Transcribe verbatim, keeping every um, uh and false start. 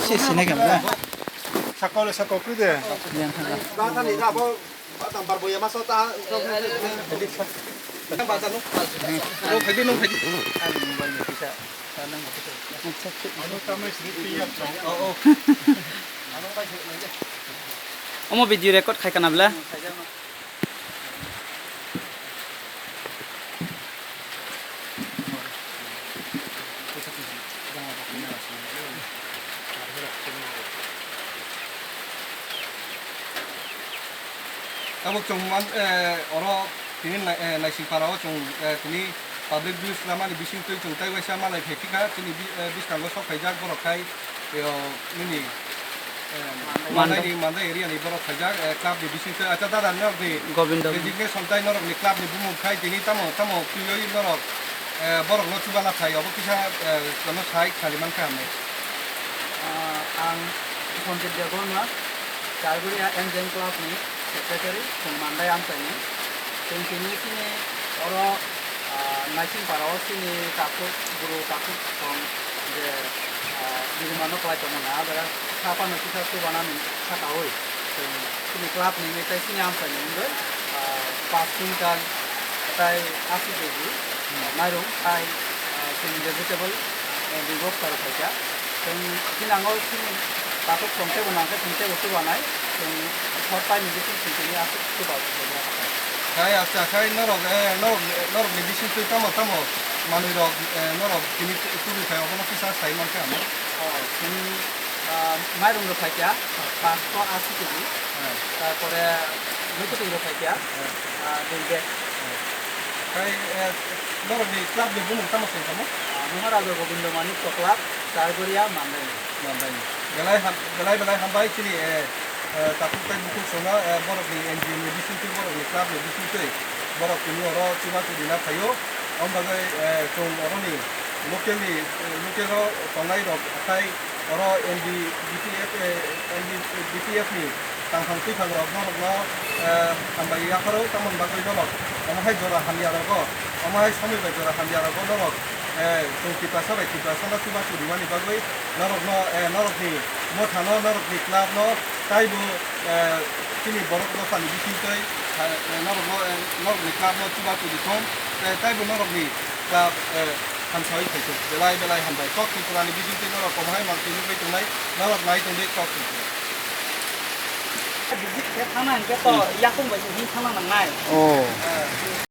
Sini kan ba? Sakol sakol kri de. Yang tengah. Ba tani da bo ba tam bar boya maso ta. Ba ta no. Ro phai di no phai di. Ano tamai sri piya chong. Oh oh. Omo video record khai kana bla? Tabuk chwng man, eh, oro tini nai-, eh, naising para o chwng, eh, tini public views lamani bisingtwi chwng tai waisa malai phai phikha, chini bi-, eh, bwskango sok phaijak borok khai, eh, nini, eh, Mandai. Mandai ni, Mandai area ni borok phaijak, eh, club ni bisingtwi. Acha dada, norok ni Govinda. Designation tai norok ni club ni bumung khai tini tamo, tamo twiwi norok, eh, borok no chubana phai, obo kisa, eh, kono sai khali mankha hinwi. Ah, ang Sanjit Debbarma, Chargoria N G N Club ni Secretary, chwng Mandai amchaini. Chwng tini chini oro, ah, naising para o chini takhuk, buru takhuk song je, ah, birimano kwlai tongmani, ah, jaga saphano kisa chubanani sakaui. Chwng chini club ni tei chini amchaini wngwi, ah, paanch quintal tei ashi keji, ah, mairung tei, ah, chini vegetable, ah, bebostha rok khaikha. Chwng tini ang o chini takhuk song teibo nangkhe chwng teibo chubanai. Chwng sor paini bising chwng tini aswk chuba chuba. Khai acha khai norok, eh, norok, norok ni bising twi tamo tamo manwi rok, eh, norok tini tu-, tubui khai obono kisa sai mankha ang. Oh, chwng, ah, mairung rok khaikha, paanch sho ashi keji. Hmm. Tarpore nukuting rok khaikha, hmm, ah, dui bag. Hmm. Khai, eh, norok ni club ni bumung tamo se tamo? Ah, Maharaja Gobindo Manik Chokla, Chargoria, Mandai. Mandai. Belai ham-, belai belai hambai chini, eh, eh, takhuk tei bukhuk songno, eh, borok ni N G O ni bisingtwi, borok ni club ni bisingtwi, borok tini oro chuba chudina phaio. Om bagwi, eh, chwng oro ni local ni, eh, local o tongnai rok akhai oro N D, B P F, eh, N D, B P F ni tangphang twiphang rok norok no, eh, hambai yapharo tamoni bagwi norok omo hai jora hamya rogo, omo hai somoi bai jora hamya rogo norok, eh, chwng Tiprasa bai Tiprasa no chuba chudimani bagwi norok no, eh, norok ni motha no, norok ni club no taibo, eh, chini borok dophani bisingtwi, eh, norok no, eh, norok ni club no chuba chudi thung, eh, taibo norok ni club, eh, hamsawi phaithung. Belai belai hambai. Kok Tripura ni bisingtwi norok omo hai mangtwi nugwi tongnai, norok nai tongdi Kok Tripura. Visit khe thangna hinkhe to yakung bai se him thangna nangnai. Oh. Eh.